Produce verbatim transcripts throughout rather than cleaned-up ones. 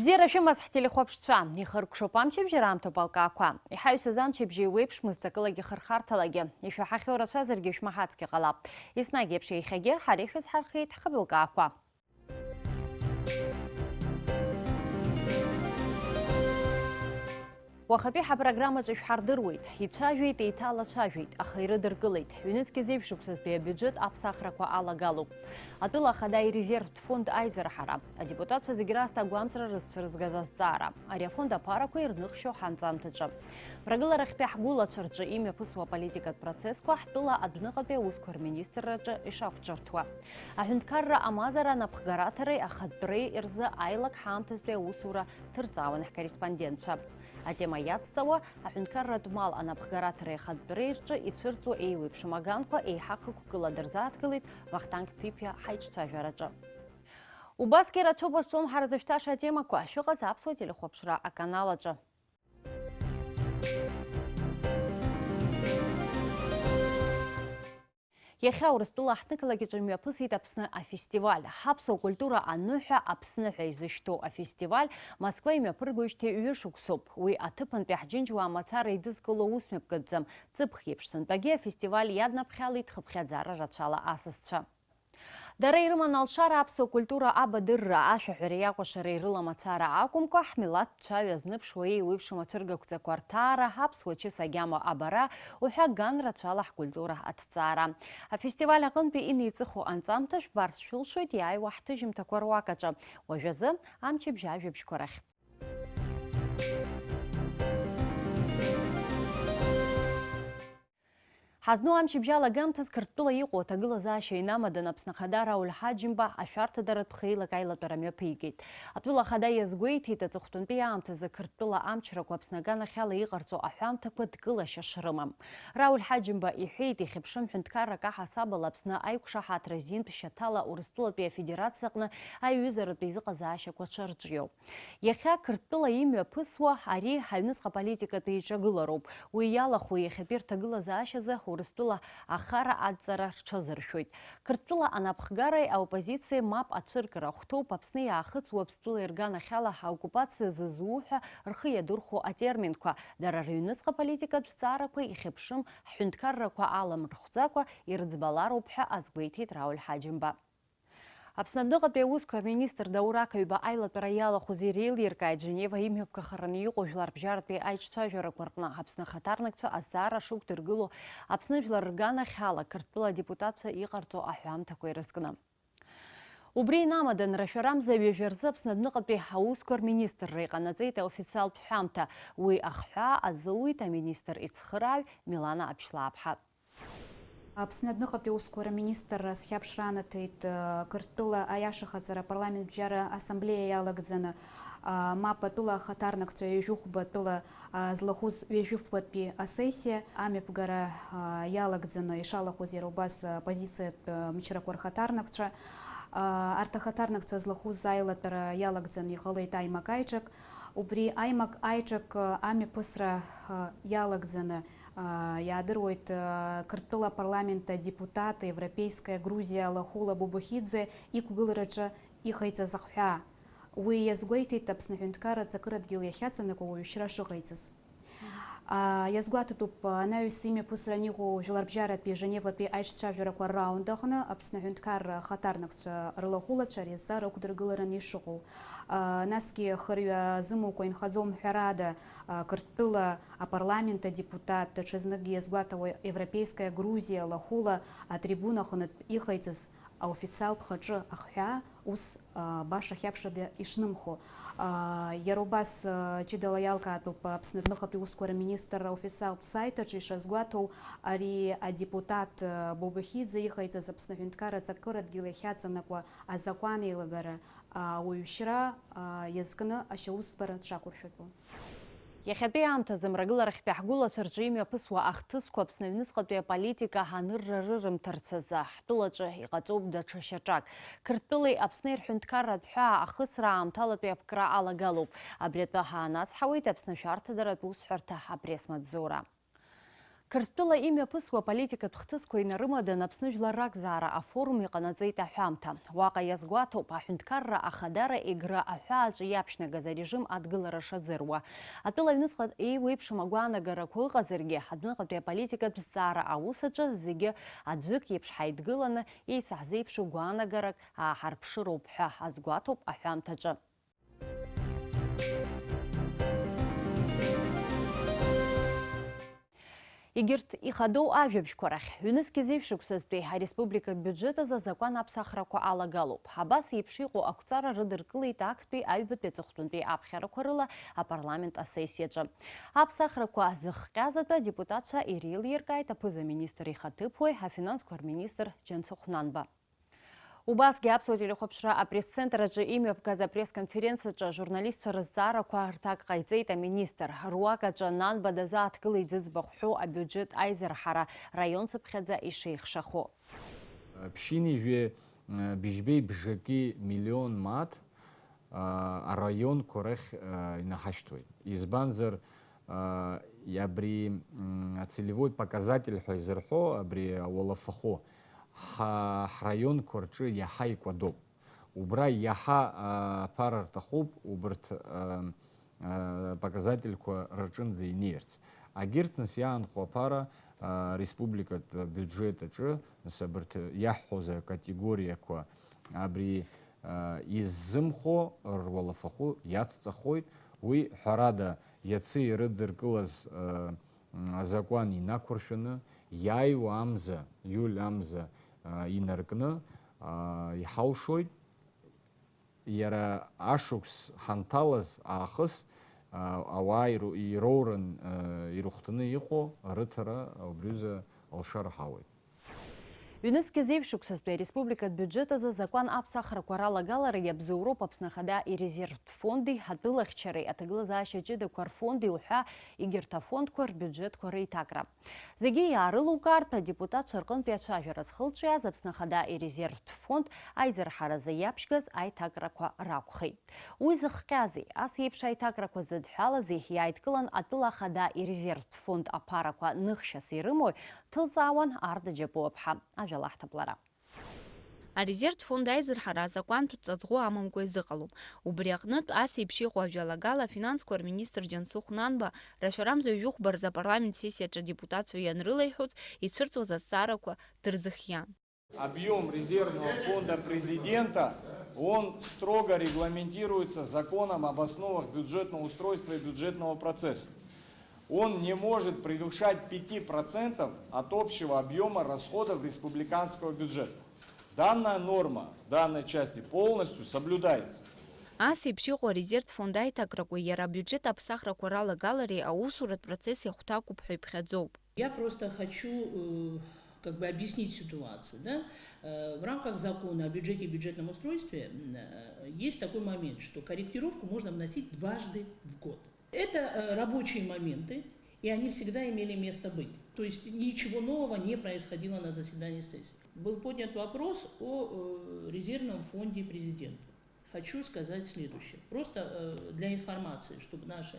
Бзиара шәымаз, ҳтелехәаԥшцәа! Ихыркәшоуп амчыбжь, раамҭоуп алкаақәа. Иҳаҩсыз амчыбжь еиуеиԥшмызт ҵакылагьы хырхарҭалагьы. Ишәаҳахьоу рацәазаргьы шәмаҳацгьы ҟалап. Еснагь еиԥш иахьагьы ҳара ишәызҳархиеит ҳхыбылкаақәа. Уахатәи ҳапрограммаҿы ишәҳардыруеит. Ицәажәеит, еиҭалацәажәеит, аха ирыдыркылеит. Ҩнызқьи зеижә шықәсазтәи абиуџьет аԥсахрақәа алагалоуп. Атәыла ахада ирезервтә фонд аизарҳара. Адепутатцәа зегь раасҭа агәамҵра рызцәырызгаз азҵаара. Ари афонд аԥарақәа ирныхшьо ҳанҵамҭаҿы. Мрагыларахьтәи ҳгәылацәа рҿы имҩаԥысуа аполитикатә процессқәа ҳтәыла адәныҟатәи аусқәа рминистрраҿы ишақәҿырҭуа. Аҳәынҭқарра амазара анапхгараҭареи ахатәреи рзы аилак ҳаамҭазтәи аусура ҭырҵаауан ҳкорреспондентцәа. Атема иацҵауа, аҳәынҭқарратә мал анапхгараҭареи ахатәреи рҿы ицәырҵуа еиуеиԥшым аганқәа еиҳа хықәкыла дырзааҭгылеит Вахтанг Ԥиԥиа ҳаиҿцәажәараҿы. Убасгьы ирацәоуп уазҿлымҳара зышәҭаша атемақәа. Шәыҟаз аԥсуа телехәаԥшра аканал аҿы. Иахьа Урыстәыла аҳҭнықалақь аҿы имҩаԥысит Аԥсны афестиваль. Ҳаԥсуа культура аныҳәа Аԥсны ҳәа изышьҭоу афестиваль Москва имҩаԥыргоижьҭеи ҩышықәсоуп. Уи аҭыԥантәи ҳџьынџьуаа мацара еидызкыло усмҩаԥгатәӡам. Ҵыԥх иеиԥш сынтәагьы афестиваль иаднаԥхьалеит хыԥхьаӡара рацәала асасцәа. Дара ирыман алшара аԥсуа культура абадырра, ашәаҳәареи акәашареи рыла мацара акәымкәа, ҳмилаҭ цәаҩа зныԥшуа еиуеиԥшым ацәыргақәҵақәа рҭаара, аԥсуа чыс агьама абара уҳәа ган рацәала ҳкультура аҭҵаара. Афестиваль аҟынтәи инеиҵыху анҵамҭа шәбарц шәылшоит иааиуа ҳҭыжьымҭақәа руак аҿы. Уажәазы амчыбжь ажәабжьқәа рахь. Ҳазну амчыбжь алагамҭаз Қырҭтәыла иҟоу аҭагылазаашьа инамадан Аԥсны Ахада Рауль Ҳаџьымба ашәарҭадаратә хеилак аилатәара мҩаԥигеит. Атәыла Ахада иазгәеиҭеит, аҵыхәтәантәи аамҭазы Қырҭтәыла амчрақәа Аԥсны аганахьала иҟарҵо аҳәамҭақәа дкылашьа шрымам. Рауль Ҳаџьымба иҳәеит, ихьыԥшым ҳәынҭқаррак аҳасабала Аԥсны аиқәшаҳаҭра азинтә шьаҭала Урыстәылатәи Афедерациа аҟны аиҩызаратә еизыҟазаашьақәа шарҿиоу. Иахьа Қырҭтәыла имҩаԥысуа ари ҳаҩныҵҟа политикатә еиҿагылароуп. Уи иалахәу иахьатәи рҭагылазаашьазы Урыстәыла ахара адҵара рҽазыршәоит. Қырҭтәыла анапхгареи аоппозициеи мап ацәыркра ахәҭоуп Аԥсны иаахыҵуа Аԥстәыла ирганахьала аоккупациа зызу ҳәа рхы иадырхәо атерминқәа, дара рыҩныҵҟа политикатә зҵаарақәа ихьыԥшым ҳҳәынҭқаррақәа аламырхәӡакәа ирыӡбалароуп ҳәа азгәеиҭеит Рауль Ҳаџьымба. Аԥсны адәныҟатәи аусқәа рминистр Даур Ақаҩба аилатәара иалахәыз иреилиркааит Женева имҩаԥгахараны иҟоу жәларбжьаратәи аиҿцәажәарақәа рҟны Аԥсны ахаҭарнакцәа азҵаара шықәдыргыло Аԥсны жәлар рганахьала Қырҭтәыла адепутатцәа иҟарҵо аҳәамҭақәа ирызкны. Убри инамадан, рашәарамза ҩажәа рзы Аԥсны адәныҟатәи аусқәа рминистрра иҟанаҵеит аофициалтә ҳәамҭа. Уи ахҳәаа азылуит аминистр ицхырааҩ Милана Аԥшьлааԥҳа. Аԥсны адәныҟатәи аусқәа рминистрра зхьаԥшра анаҭеит, э, Қырҭтәыла аиашахаҵара апарламент бжьара ассамблеиа иалагӡаны, а, мап атәыла ахаҭарнакцәа ҩажәихәба атәыла, а, злахәыз ҩажәихәбатәи асессиа амҩаԥгара, а, иалагӡаны ишалахәыз иара убас, а, оппозициатә, а, мчрақәа рхаҭарнакцәа, а, арҭ ахаҭарнакцәа злахәыз аилатәара иалагӡаны иҟалеит аимак-аиҿак. Убри аимак-аиҿак, а, амҩаԥысра, а, иалагӡаны, Иаадыруеит, Қырҭтәыла апарламент адепутат, Европейская Грузия Лахула Бубухидзе иқәгылараҿы иҟаиҵаз ахҳәаа. Уи иазгәеиҭеит Аԥсны аҳәынҭқарра аҵакырадгьыл иахьаҵанакуа ауаҩшьра шыҟаиҵаз. Иазгәаҭатәуп анаҩс имҩаԥысран иҟоу жәларбжьаратәи Женеватәи аиҿцәажәарақәа рраунд аҟны Аԥсны аҳәынҭқарра ахаҭарнакцәа рылахәылацәа ари азҵаара ықәдыргылараны ишыҟоу. Насгьы хырҩа азымукәа инхаӡом ҳәарада, Қырҭтәыла апарламент адепутат, даҽазныкгьы иазгәаҭауа, Европейская Грузия Лахула атрибуна аҟнытә иҟаиҵаз аофициалтә хаҿы ахҳәаа ус, а, баша хьаԥшада ишнымхо. А, иара убас, а, ҷыдала иалкаатәуп Аԥсны адәныҟатәи усқәа рминистрра аофициалтә саит аҿы ишазгәаҭоу, ари адепутат, а, Бобохиӡе иҟаиҵаз Аԥсны аҳәынҭқарра аҵакырадгьыл иахьаҵанакуа азакәан еилагара, а, ауаҩшьра, а, иазкны ашьаусӡбара дшақәыршәатәу. Иахьатәи аамҭазы Мрагыларахьтәи ҳгәылацәа рҿы имҩаԥысуа ахҭысқәа Аԥсны аҩныҵҟатәи аполитика анырра рырымҭарц азы ҳтәылаҿы иҟаҵоуп даҽа шьаҿак. Қырҭтәылеи Аԥсни рҳәынҭқарратә ҳәаа ахысра аамҭалатәи аԥкра алагалоуп. Абри атәы ҳаанацҳауеит Аԥсны ашәарҭадаратә усҳәарҭа апресс-маҵзура. Қырҭтәыла имҩаԥысуа аполитикатә хҭысқәа инарымаданы Аԥсны жәлар ракзаара афорум иҟанаҵеит аҳәамҭа. Уаҟа иазгәаҭоуп, аҳәынҭқарра ахадара Егры аҳәааҿы иаԥшьнагаз арежим адгылара шазыруа. Атәыла аҩныҵҟа еиуеиԥшым агәаанагарақәа ыҟазаргьы, адәныҟатәи аполитикатә зҵаара аус аҿы зегьы аӡәык иеиԥш ҳаидгыланы, еицаҳзеиԥшу гәаанагарак ааҳарԥшыроуп ҳәа азгәаҭоуп аҳәамҭаҿы. Егьырҭ ихадоу ажәабжьқәа рахь, ҩнызқь зеижә шықәсазтәи ареспублика биуџьет азы азакәан аԥсахрақәа алагалоуп. Абас еиԥш иҟоу ақәҵара рыдыркылеит актәи аҩбатәи аҵыхәтәантәи аԥхьарақәа рыла апарламент асессиаҿы. Аԥсахрақәа зыхҟьаз атәы адепутатцәа иреилиркааит аԥыза-министр ихаҭыԥуаҩ, афинансқәа рминистр Џьансыхә Нанба. Убасгьы Аԥсуа телехәаԥшра апресс-центр аҿы имҩаԥгаз апресс-конференциаҿы ажурналистцәа рызҵаарақәа рҭак ҟаиҵеит аминистр. Руак аҿы Нанба дазааҭгылеит зыӡбахә ҳәоу абиуџьет аизырҳара раионцыԥхьаӡа ишеихшахо. Ԥшьынҩажәи быжьбеи бжаки миллион мааҭ араионқәа рахь инаҳашьҭуеит. Избанзар, абри ацелевой показатель ҳәа изырҳәо, абри ауалафахәы, ҳа-, ҳраионқәа рҿы иаҳа икәадоуп. Убра иаҳа, а, аԥара рҭахуп убарҭ, а, а, показательқәа рҿынӡа инеирц. Агьырҭ нас иаанхо аԥара, а, республикатә биуџьет аҿы, нас абарҭ иаҳҳәоз акатегориақәа абри, а, иззымхо руалафахәы иацҵахоит. Уи, ҳәарада, иацы ирыдыркылаз, а, м, азакәан инақәыршәаны, иааиуа амза, иуль амза, а, инаркны, а, иҳалшоит. Иара ашықәс ҳанҭалаз аахыс, а, ауаа иру-, ироуран, а, ирыхәҭаны иҟоу арыҭара убриазы алшара ҳауеит. Ҩнызқь зеижә шықәсазтәи ареспубликатә биуџьет азы азакәан аԥсахрақәа ралагалара иабзоуроуп Аԥсны Ахада ирезервтә фонди, атәылахьчареи, аҭагылазаашьа ҷыдақәа рфонди уҳәа егьырҭ афондқәа рбиуџьетқәа реиҭакра. Зегьы иаарылукаартә адепутатцәа рҟынтәи ацәажәара зхылҿиааз Аԥсны Ахада ирезервтә фонд аизырҳаразы иаԥшьгаз аиҭакрақәа ракәхеит. Уи зыхҟьазеи, ас еиԥш аиҭакрақәа зыдҳәалазеи иааидкылан атәыла ахада ирезервтә фонд аԥарақәа ныхшьас ирымои, ҭылҵаауан Арда Џьапуаԥҳа. Ажәа лаҳҭап лара. Арезервтә фонд аизырҳара азакәантә ҵаҵӷәы амамкәа изыҟалом. Убри аҟнытә, ас еиԥш иҟоу ажәалагала, афинансқәа рминистр Џьансыхә Нанба рашәарамза ҩажәихәба рзы апарламент сессиаҿы адепутатцәа ианрылеиҳәоз, ицәырҵуаз азҵаарақәа дырзыхиан. Объём резервного фонда президента, он строго регламентируется законом об основах бюджетного устройства и бюджетного процесса. Он не может превышать пяти процентов от общего объёма расходов республиканского бюджета. Данная норма в данной части полностью соблюдается. Ас еиԥш иҟоу арезервтә фонд аиҭакрақәеи иара абиуџьет аԥсахрақәа ралагалареи аусуратә процесси ахәҭакуп ҳәа иԥхьаӡоуп. Я просто хочу, э, как бы объяснить ситуацию, да? Э, в рамках закона о бюджете и бюджетном устройстве, м, э, есть такой момент, что корректировку можно вносить дважды в год. Это, э, рабочие моменты, и они всегда имели место быть. То есть ничего нового не происходило на заседании сессии. Был поднят вопрос о, э, резервном фонде президента. Хочу сказать следующее. Просто, э, для информации, чтобы наши,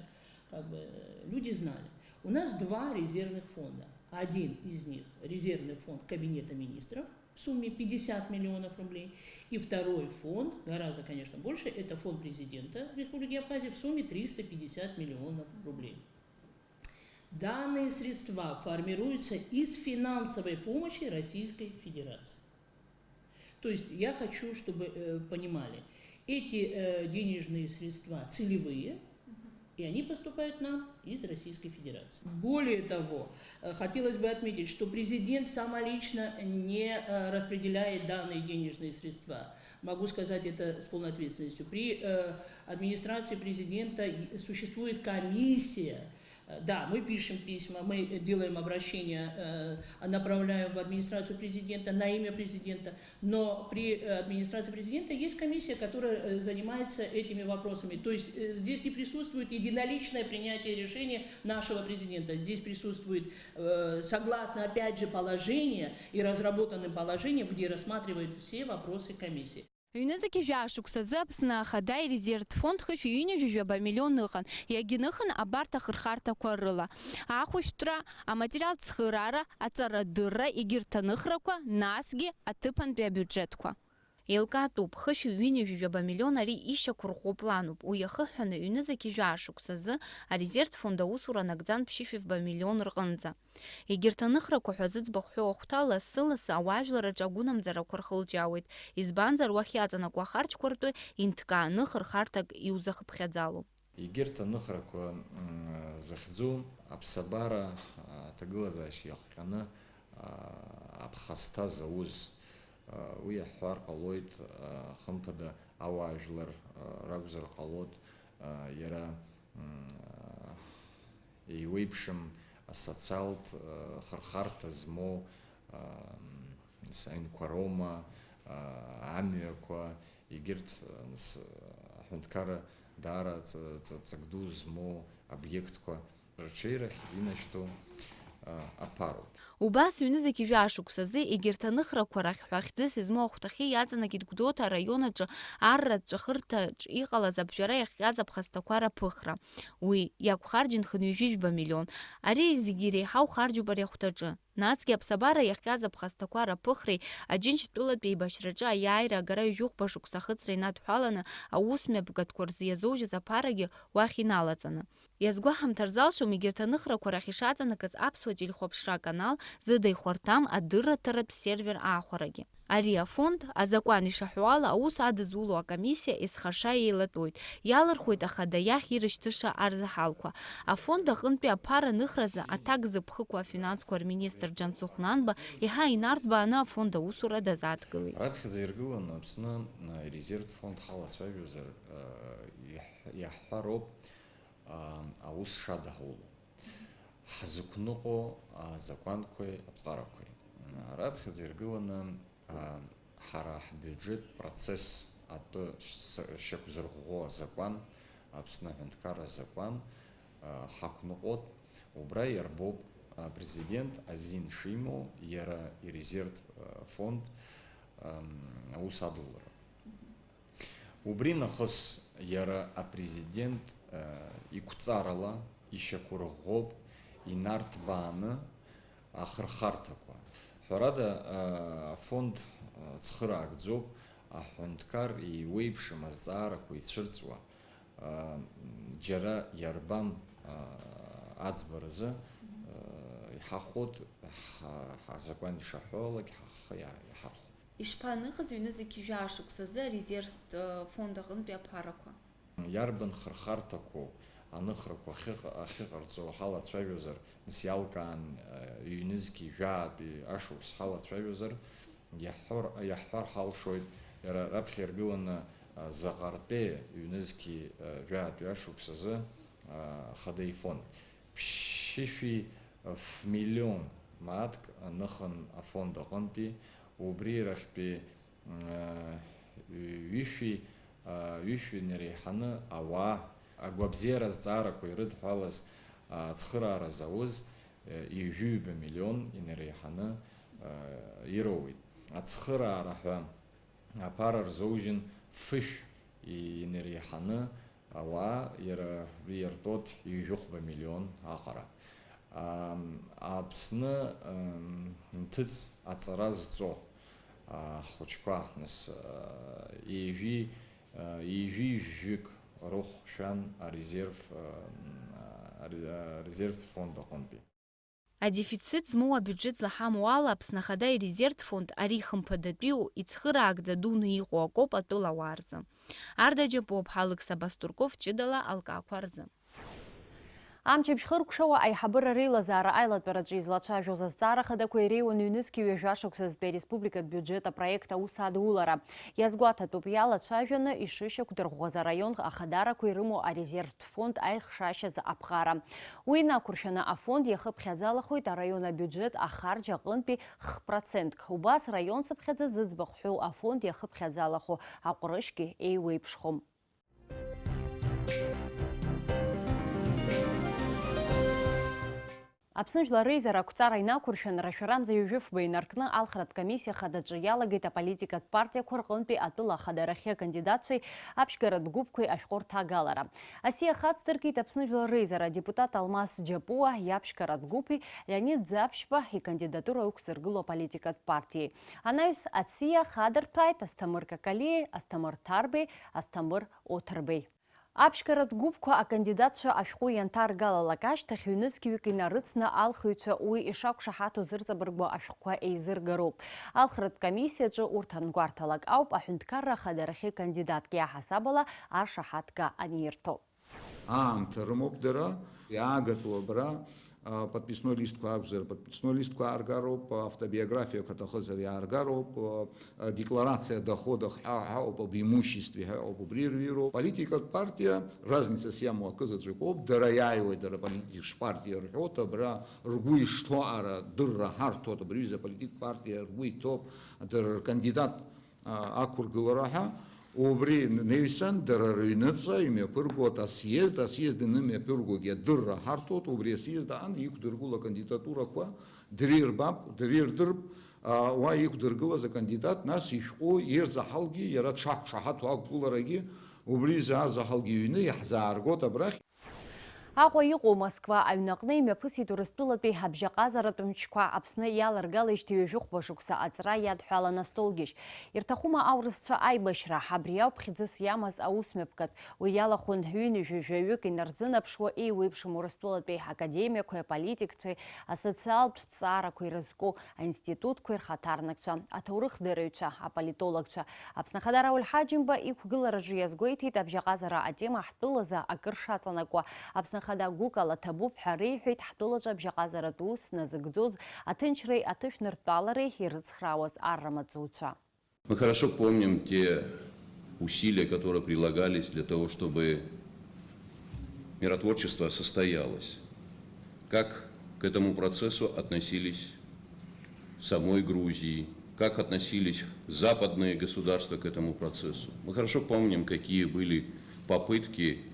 как бы, э, люди знали. У нас два резервных фонда. Один из них — резервный фонд Кабинета министров в сумме пятьдесят миллионов рублей. И второй фонд, гораздо, конечно, больше, это фонд президента Республики Абхазия в сумме триста пятьдесят миллионов рублей. Данные средства формируются из финансовой помощи Российской Федерации. То есть я хочу, чтобы, э, понимали, эти, э, денежные средства целевые, и они поступают нам из Российской Федерации. Более того, э, хотелось бы отметить, что президент самолично не, э, распределяет данные денежные средства. Могу сказать это с полной ответственностью. При, э, администрации президента и-, существует комиссия. Э, да, мы пишем письма, мы делаем обращения, э, направляем в администрацию президента на имя президента, но при, э, администрации президента есть комиссия, которая, э, занимается этими вопросами. То есть, э, здесь не присутствует единоличное принятие решения нашего президента. Здесь присутствует, э, согласно, опять же, положения и разработанным положениям, где рассматривают все вопросы комиссии. Ҩнызқьи жәаа шықәсазы Аԥсны Ахада ирезервтә фонд хышәи ҩынҩажәи жәаба миллион ыҟан, иагьныхын абарҭ ахырхарҭақәа рыла: ахәышәтәра, аматериалтә цхыраара, аҵарадырра, егьырҭ аныхрақәа, насгьы аҭыԥантәи абиуџьетқәа. Еилкаатәуп, хышәи ҩынҩажәи жәаба миллион ари ишьақәырӷәӷәо плануп, уи иахыҳәҳәаны ҩнызқьи жәаа шықәсазы арезервтә фонд аусура нагӡан ԥшьышәи фба миллион рҟынӡа. Егьырҭ аныхрақәа ҳәа зыӡбахә ҳәоу ахәҭа лассы-лассы ауаажәларраҿы агәынамӡарақәа рхылҿиаауеит, избанзар, уахь иаҵанакуа ахарџьқәа ртәы инҭкааны хырхарҭак иузахыԥхьаӡалом. Егьырҭ аныхрақәа, м, захьӡу аԥсабара аҭагылазаашьа иахҟьаны, а, аԥхасҭа зауз, а, уи иаҳҳәар ҟалоит, а, хымԥада, ауаажәлар, а, ракәзар ҟалоит, а, иара, м, а, еиуеиԥшым асоциалтә, а, хырхарҭа змоу, а, м, аинқәа роума, а, амҩақәа, егьырҭ, а, нас, аҳәынҭқарра даара ҵа-, ҵа-, ҵак ду змоу обиектқәа рҽеирахь инашьҭу, а, аԥароуп. Убас ҩнызқьи жәаа шықәсазы егьырҭ аныхрақәа рахь ҳәа хьӡыс измоу ахәҭахьы иаҵанакит Гәдоуҭа араион аҿы арратә ҵәахырҭаҿ иҟалаз аԥжәара иахҟьаз аԥхасҭақәа раԥыхра. Уи иақәхарџьынхеит ҩажәи жәба миллион. Ари зегьы иреиҳау харџьуп ари ахәҭаҿы. Насгьы аԥсабара иахҟьаз аԥхасҭақәа раԥыхреи Аџьынџьтәылатәи еибашьраҿы аиааира агара ҩажәихәба шықәса ахыҵра инадҳәаланы аусмҩаԥгатәқәа рзы иазоужьыз аԥарагьы уахь иналаҵаны. Иазгәаҳамҭар залшом, егьырҭ аныхрақәа рахь ишаҵанакыз аԥсуа телехәаԥшра аканал зыда ихәарҭам адырраҭаратә сервер аахәарагьы. Ари афонд, азакәан ишаҳәо ала, аус адызуло акомиссиа есхаша еилатәоит, иалырхуеит ахада иахь ирышьҭыша арзаҳалқәа. Афонд аҟынтәи аԥара аныхразы аҭак зыԥхықәу афинансқәа рминистр Џьансыхә Нанба еиҳа инарҭбааны афонд аусура дазааҭгылеит. Раԥхьаӡа иргыланы Аԥсны, а, ирезервтә фонд ҳалацәажәозар, а, иаҳ-, иаҳҳәароуп, а, аус шадаҳуло. Ҳзықәныҟәо азакәанқәеи аԥҟарақәеи. Раԥхьаӡа иргыланы, а, ҳара ҳбиуџьет процесс атәы ш-, шьақәзырӷәӷәо азакәан, Аԥсны аҳәынҭқарра азакәан, а, ҳақәныҟәоит. Убра иарбоуп апрезидент азин шимоу иара ирезервтә, а, фонд, ам, аус адулара. Убри нахыс иара апрезидент, э, иқәҵарала ишьақәырӷәӷәоуп инарҭбааны ахырхарҭақәа. Ҳәарада, э, афонд, э, цхыраагӡоуп, аҳәынҭқар еиуеиԥшым азҵаарақәа ицәырҵуа, э, џьара иарбам, э, аӡбаразы, э, иҳахәот, ҳа-, ҳазакәан ишаҳәо алак ҳахы иа-, иаҳархәо. Ишԥаныҟаз ҩнызқь жәаа шықәсазы арезервтә, э, фонд аҟынтәи аԥарақәа? Иарбан хырхарҭақәоу аныхрақәа ахьыҟ-, ахьыҟарҵо ҳалацәажәозар, нас иалкаан, э, ҩнызқьи жәаатәи ашықәс ҳалацәажәозар, иаҳҳәар, иаҳҳәар ҳалшоит, иара раԥхьа иргыланы, э, заҟартәи ҩнызқьи, э, жәаатәи ашықәсазы, э, хада ифонд. Ԥшьышәи ф-, миллион мааҭк аныхын афонд аҟынтәи, убри рахьтәи, э, ҩышәи, э, ҩышәи инареиҳаны ауаа, агәабзиара азҵаарақәа ирыдҳәалаз, э, ацхыраара зауз, э, ҩажәи ҩба миллион инареиҳаны, э, ироуеит. Ацхыраара ҳәа аԥара рзоужьын фышә инареиҳаны ауаа иара иартәоит ҩажәихәба миллион аҟара. Ам, Аԥсны, ам, нҭыҵ аҵара зҵо, а, ахәыҷқәа, нас, а, ҩажәи, а, ҩажәи жәаҩык рыхә шәан арезерв, а, аре-, арезервтә фонд аҟынтәи. Адефицит змоу абиуџьет злаҳамоу ала, Аԥсны Ахада ирезервтә фонд ари хымԥадатәиу, ицхыраагӡа дуны иҟоу акоуп атәылауаа рзы. Арда Џьапуаԥҳа, Алықьса Бастурков ҷыдала алкаақәа рзы. Амчыбжь хыркәшауа аиҳабыра реилазаара аилатәараҿы излацәажәоз азҵаара хадақәа иреиуан ҩнызқь ҩажәа шықәсазтәи ареспубликатә биуџьет апроект аус адулара. Иазгәаҭатәуп, иалацәажәаны ишышьақәдырӷәӷәаз араион ахадарақәа ирымоу арезервтә фонд аихшашьазы аԥҟара. Уи инақәыршәаны афонд иахыԥхьаӡалахоит араион абиуџьет ахарџь аҟынтәи х-процентк. Убас раион цыԥхьаӡа зыӡбахә ҳәоу афонд иахыԥхьаӡалахо аҟәрышьгьы еиуеиԥшхом. Аԥсны Жәлар Реизара ақәҵара инақәыршәан, рашәарамза ҩажәи фба инаркны, алхратә комиссиа хадаҿы иалагеит аполитикатә партиақәа рҟынтәи атәыла ахадарахьы акандидатцәеи аԥшьгаратә гәыԥқәеи ашәҟәы рҭагалара. Асиа хацдыркит Аԥсны Жәлар Реизара адепутат Алмас Џьапуа иаԥшьгаратә гәыԥи Леонид Ӡаԥшьба икандидатура ықәзыргыло аполитикатә партиеи. Анаҩс асиа хадырҭәааит Асҭамыр Какалиеи, Асҭамыр Ҭарбеи, Асҭамыр Оҭырбеи. Аԥшьгаратә гәыԥқәа акандидатцәа ашәҟәы ианҭаргалалак ашьҭахь, ҩнызқьҩык инарыцны алхыҩцәа уи ишақәшаҳаҭу зырҵабыргуа ашәҟәқәа еизыргароуп. Алхратә комиссиаҿы урҭ ангәарҭалак ауп аҳәынҭқарра ахадарахьы кандидатк иаҳасаб ала аршаҳаҭга анирҭо. Аамҭа рымоуп дара, иаагатәу абра, а, подписной листқәа акәзар, подписной листқәа ааргароуп, автобиографиақәа аҭахызар иааргароуп, а, декларация доходов ҳәа, ҳәа ауп, об имуществе ҳәа ауп, убри ирҩыроуп. Политикатә партиа разницас иамоу акы заҵәык ауп, дара иааиуеит, дара политик партиа рҳәоит, абра ргәы ишҭоу ара дырра ҳарҭоит, абри ҩыза политик партиа ргәы иҭоуп, дара ркандидат а, ақәыргылара ҳәа, убри неҩсан дара рыҩныҵҟа имҩаԥыргоит асъезд, асъезд инымҩаԥыргогьы адырра ҳарҭоит, убри асъезд аан иқәдыргыло акандидатурақәа дырирбап, дырирдырп, а, уа иқәдыргылаз акандидат, нас ишәҟәы ирзаҳалгьы, иара дшақәшаҳаҭу ақәгыларагьы, убри изаарзаҳалгьы иҩны иаҳзааргоит абрахь. Аҟәа иҟоу Москва аҩнаҟны имҩаԥысит Урыстәылатәи абжьаҟазаратә мчқәа Аԥсны иаларгалеижьҭеи ҩажәи хәба шықәса аҵра иадҳәалан астолгьежь. Ирҭахума аурысцәа аибашьра? Абри ауп хьӡыс иамаз аусмҩаԥгатә. Уи иалахәын ҩынҩажәа жәаҩык инарзынаԥшуа еиуеиԥшым Урыстәылатәи академиақәеи аполитикцәеи, асоциалтә ҭҵаарақәа ирызку аинститутқәеи рхаҭарнакцәа, аҭоурыхдырҩцәа, аполитологцәа. Аԥсны Ахада Рауль Ҳаџьымба иқәгылараҿы иазгәеиҭеит, абжьаҟазара атема ҳтәылазы акыр шаҵанакуа. Аԥсны Ахада гәыкала ҭабуп ҳәа реиҳәеит ҳтәылаҿы абжьаҟазаратә ус назыгӡоз, аҭынчреи аҭышәныртәалареи ирыцхраауаз арра маҵуцәа. Мы хорошо помним те усилия, которые прилагались для того, чтобы миротворчество состоялось. Как к этому процессу относились в самой Грузии, как относились западные государства к этому процессу. Мы хорошо помним, какие были попытки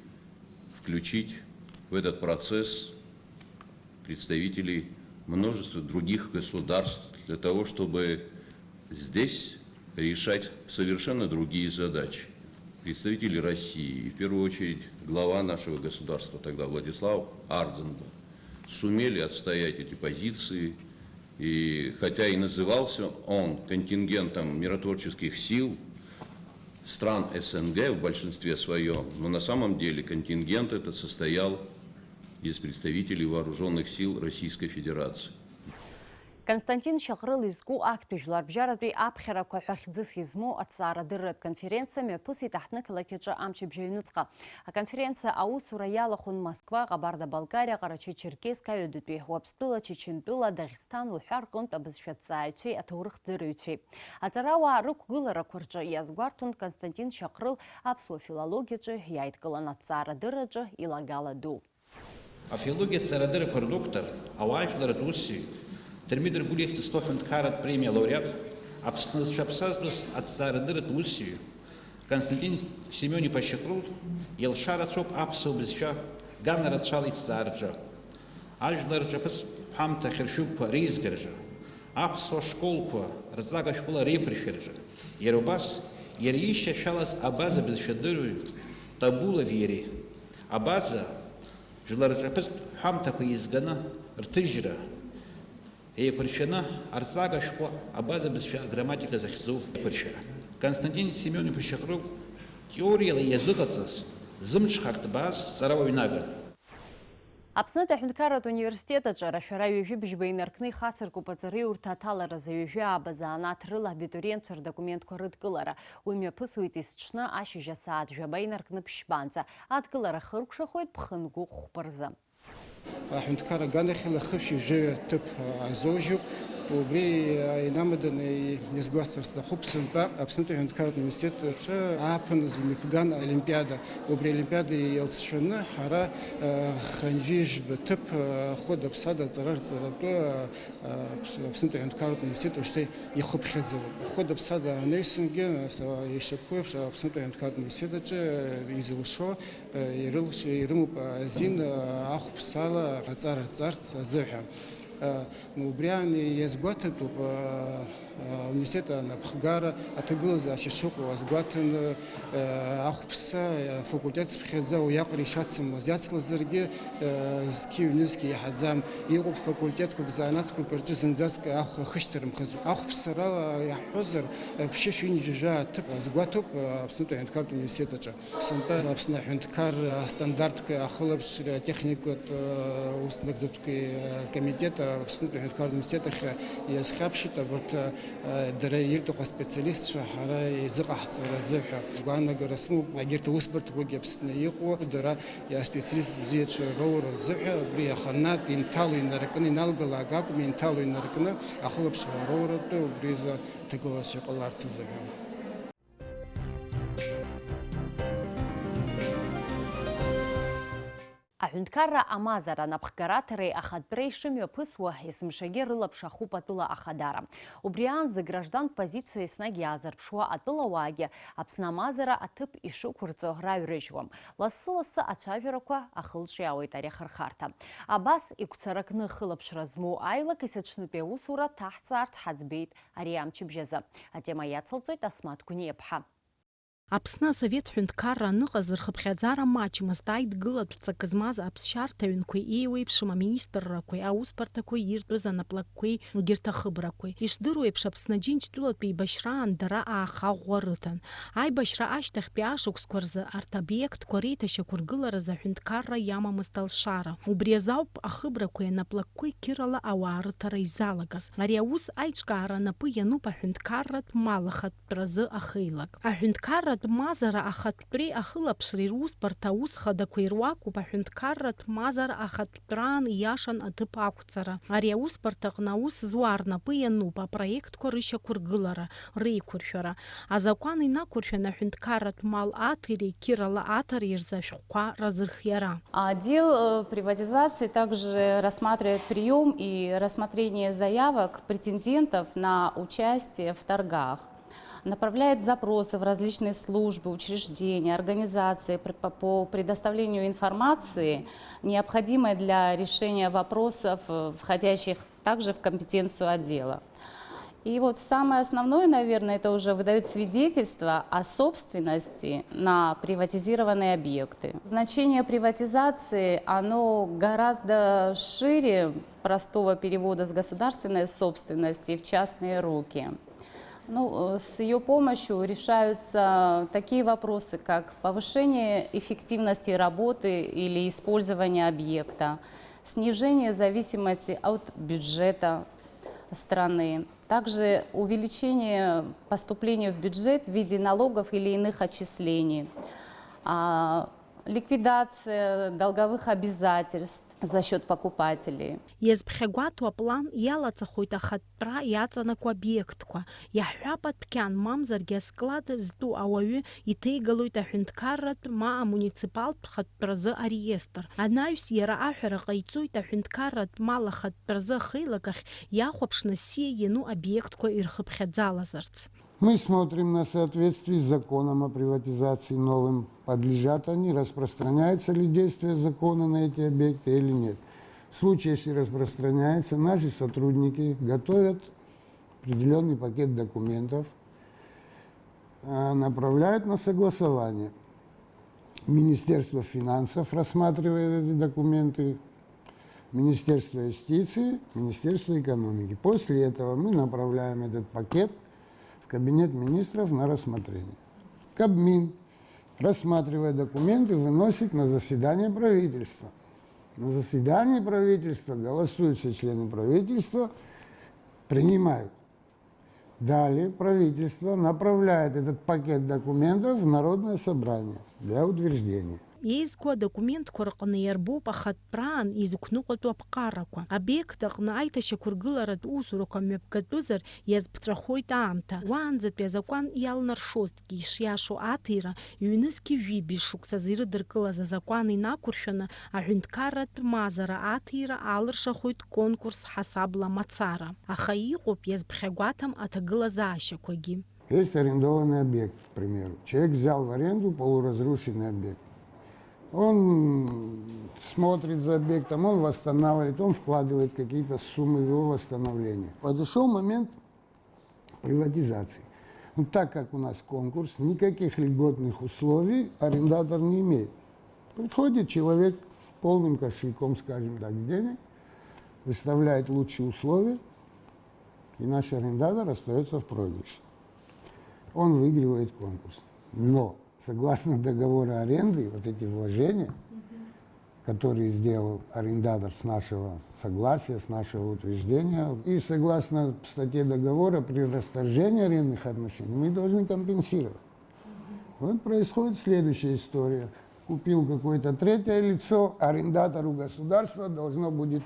включить в этот процесс представителей множества других государств для того, чтобы здесь решать совершенно другие задачи. Представители России, и в первую очередь глава нашего государства тогда Владислав Ардзинба, сумели отстоять эти позиции. И хотя и назывался он контингентом миротворческих сил стран СНГ в большинстве своем, но на самом деле контингент этот состоял из представителей вооружённых сил Российской Федерации. Константин Шьаҟрыл изку актәи жәларбжьаратәи аԥхьарақәа ҳәа хьӡыс измоу аҭҵаарадырратә конференциа мҩаԥысит аҳҭнықалақь аҿы амчыбжь аҩныҵҟа. Аконференциа аусура иалахәын Москва, Ҟабарда-Балкариа, Ҟарачы-Черкесск, аҩадатәи Уаԥстәыла, Чечентәыла, Даӷьсҭан уҳәа рҟынтә абызшәа ҭҵааҩцәеи аҭоурыхдырҩцәеи. Аҵарауаа рықәгыларақәа рҿы иазгәарҭон Константин Шьаҟрыл аԥсуа филологиаҿы иааидкылан аҭҵаарадырраҿы илагала ду. Афилологиатә ҵарадыррақәа рдоктор, ауаажәларратә усзуҩ, Дырмит Дыргәлиа ихьӡ зху аҳәынҭқарратә премиа алауреат, Аԥсны зцәаԥсазтәыз аҭҵаарадырратә усзуҩ Константин Семион-иԥа Шьаҟрыл илшара рацәоуп аԥсуа бызшәа гана рацәала иҭҵаараҿы, ажәлар рҿаԥыцтә ҳәамҭа хьыршәыгәқәа реизгараҿы, аԥсуа школқәа рҵага шәҟәыла реиқәыршәараҿы, иара убас, иара ишьашәалаз абаза бызшәадырҩы Табулови иареи. Абаза, жәлар рҿаԥыцтә ҳәамҭақәа еизганы рҭыжьра, еиқәыршәаны арҵага шәҟәы абаза бызшәа аграмматика захьӡу еиқәыршәара. Константин Семион-иԥа Шьаҟрыл теориала иазыҟаҵаз зымҽхак ҭбааз ҵарауаҩ наган. Аԥснытә аҳәынҭқарратә университет аҿы арашәара ҩажәи быжьба инаркны ихацыркуп аҵараиурҭа аҭаларазы ҩажәи ааба занааҭ рыла абитуриентцәа рдокументқәа рыдкылара. Уи мҩаԥысуеит есҽны ашьыжь асааҭ жәаба инаркны ԥшьбанӡа. Адкылара хыркәшахоит ԥхынгәыхә хәба рзы. Аҳәынҭқарра аганахьала хышәи жәаҩа ҭыԥ азоужьуп. Убри инамаданы изгәасҭар сҭахуп, сынтәа Аԥснытәи аҳәынҭқарратә университет аҿы ааԥыныз имҩаԥган олимпиада. Убри олимпиада иалҵшәаны ҳара, э, хынҩажәижәба ҭыԥ, э, хәыда-ԥсада аҵара рҵаратәы, э, Аԥснытәи аҳәынҭқарратә университет уажәшьҭа ихыԥхьаӡалоуп. Хәыда-ԥсада анаҩсангьы, нас, э, ишаԥу еиԥш, Аԥснытәи аҳәынҭқарратә университет аҿы, э, изылшо, э, ирылш-, ирымоуп азин, э, ахәԥсала аҵара рҵарц азыҳәан. Э, Убри аан иазгәаҭатәуп, э, э, ауниверситет анапхгара аҭагылазаашьа шыҟоу азгәаҭаны, э, ахәԥса, э, факультет цыԥхьаӡа уиаҟара ишацымлаз, иацлазаргьы, э, зқьи ҩнызқьи иаҳаӡам. Иҟоуп факультетқәак, занааҭқәак рҿы зынӡаск ахә-, ахышьҭарымхыз. Ахәԥсарала иаҳҳәозар, э, ԥшьышә ҩынҩажәа ҭыԥ азгәаҭоуп, э, Аԥснытәи аҳәынҭқарратә университет аҿы. Сынтәа Аԥсны аҳәынҭқарра астандартқәеи ахылаԥшреи атехникатә, э, ус нагӡатәқәеи, э, комитет Аԥснытәи аҳәынҭқарратә университет ахь иазхьаԥшит, абарҭ, э, дара ирҭаху аспециалистцәа ҳара изыҟаҳҵара азыҳәа. Гәаанагара сымоуп, егьырҭ аусбарҭақәагьы Аԥсны иҟоу дара аспециалист бзиацәа роура азыҳәа, убри аханатә инҭало инаркны, иналгалак акәым, инҭало инаркны ахылаԥшра роуратәы убри изы ҭагылазаашьа ҟаларц азыҳәа. Аҳәынҭқарра амазара анапхгараҭареи ахатәреи шымҩаԥысуа, есымшагьы рылаԥш ахуп атәыла ахадара. Убри аанӡа граждантә позициа еснагь иаазырԥшуа атәылауаагьы Аԥсны амазара аҭыԥ ишықәырҵо раҩрыжьуам. Лассы-лассы ацәажәарақәа ахылҿиаауеит ари ахырхарҭа. Абас, игәцаракны хылаԥшра змоу аилак есыҽнытәи аусура ҭаҳҵаарц ҳаӡбеит ари амчыбжь азы. Атема иацылҵоит Асмаҭ Гәниаԥҳа. Аԥсны асовет ҳәынҭқарра аныҟаз, рхыԥхьаӡара маҷмызт, аидгылатә ҵакы змаз аԥсшьарҭаҩынқәеи еиуеиԥшым аминистррақәеи аусбарҭақәеи иртәыз анаплакқәеи егьырҭ ахыбрақәеи. Ишдыру еиԥш, Аԥсны Џьынџьтәылатәи еибашьраан дара аахаӷәӷәа рыҭан. Аибашьра ашьҭахьтәи ашықәсқәа рзы арҭ обиектқәа реиҭашьақәыргыларазы аҳәынҭқарра иамамызт алшара. Убри азы ауп ахыбрақәеи анаплакқәеи қьырала ауаа рыҭара изалагаз. Ари аус аиҿкаара напы иануп аҳәынҭқарратә мал ахатә ратәразы ахеилак. Аҳәынҭқарратә мазара ахатәтәреи ахылаԥшреи русбарҭа аус хадақәеи руакуп аҳәынҭқарратә мазара ахатәтәраан ииашан аҭыԥ ақәҵара. Ари аусбарҭаҟны аус зуа рнапы иануп апроектқәа рышьақәыргылара, реиқәыршәара, азакәан инақәыршәаны аҳәынҭқарратә мал аҭиреи қьырала аҭареи рзы ашәҟәқәа разырхиара. Отдел, э, приватизации также рассматривает приём и рассмотрение заявок претендентов на участие в торгах. Направляет запросы в различные службы, учреждения, организации пр-, по, по предоставлению информации, необходимой для решения вопросов, э, входящих также в компетенцию отдела. И вот самое основное, наверное, это уже выдают свидетельства о собственности на приватизированные объекты. Значение приватизации, оно гораздо шире простого перевода с государственной собственности в частные руки. Ну, э, с её помощью решаются такие вопросы, как повышение эффективности работы или использования объекта, снижение зависимости от бюджета страны, также увеличение поступления в бюджет в виде налогов или иных отчислений, а, ликвидация долговых обязательств за счёт покупателей. Иазԥхьагәаҭоу аплан иалаҵахоит ахатәтәра иаҵанакуа обиектқәа. Иаҳҳәап, адәқьан, мамзаргьы асклад зтәу ауаҩы иҭеигалоит аҳәынҭқарратә ма амуниципалтә хатәтәразы ареестр. Анаҩс иара аҳәара ҟаиҵоит аҳәынҭқарратә мал ахатәтәразы ахеилак ахь иахәаԥшны ссиа иану обиектқәа ирхыԥхьаӡалазарц. Мы смотрим на соответствие с законом о приватизации новым, подлежат они, распространяется ли действие закона на эти объекты или нет. В случае, если распространяется, наши сотрудники готовят определённый пакет документов, э, направляют на согласование. Министерство финансов рассматривает эти документы, Министерство юстиции, Министерство экономики. После этого мы направляем этот пакет в Кабинет министров на рассмотрение. Кабмин, рассматривая документы, выносит на заседание правительства. На заседании правительства голосуют все члены правительства, принимают. Далее правительство направляет этот пакет документов в Народное собрание для утверждения. Еизго адокументқәа рҟны иарбоуп ахатәраан изықәныҟәатәу аԥҟарақәа. Обиект аҟны аиҭашьақәыргыларатә усурақәа мҩаԥгатәызар, иазԥҵәахоит аамҭа. Уаанӡатәи азакәан иалнаршозҭгьы, ишиашоу аҭира, ҩнызқьи жәибжь шықәсазы ирыдыркылаз азакәан инақәыршәаны, аҳәынҭқарратә мазара аҭира алыршахоит конкурс ҳасабла мацара. Аха иҟоуп иазԥхьагәаҭам аҭагылазаашьақәагьы. Есть арендованный объект, к примеру. Человек взял в аренду полуразрушенный объект. Он смотрит за объектом, он восстанавливает, он вкладывает какие-то суммы в его восстановление. Подошёл момент приватизации. Ну, так как у нас конкурс, никаких льготных условий арендатор не имеет. Приходит человек с полным кошельком, скажем так, денег, выставляет лучшие условия, и наш арендатор остаётся в проигрыше. Он выигрывает конкурс. Но, согласно договора аренды, вот эти вложения, которые сделал арендатор с нашего согласия, с нашего утверждения, и согласно статье договора, при расторжении арендных отношений мы должны компенсировать. Вот происходит следующая история. Купил какое-то третье лицо, арендатору государство должно будет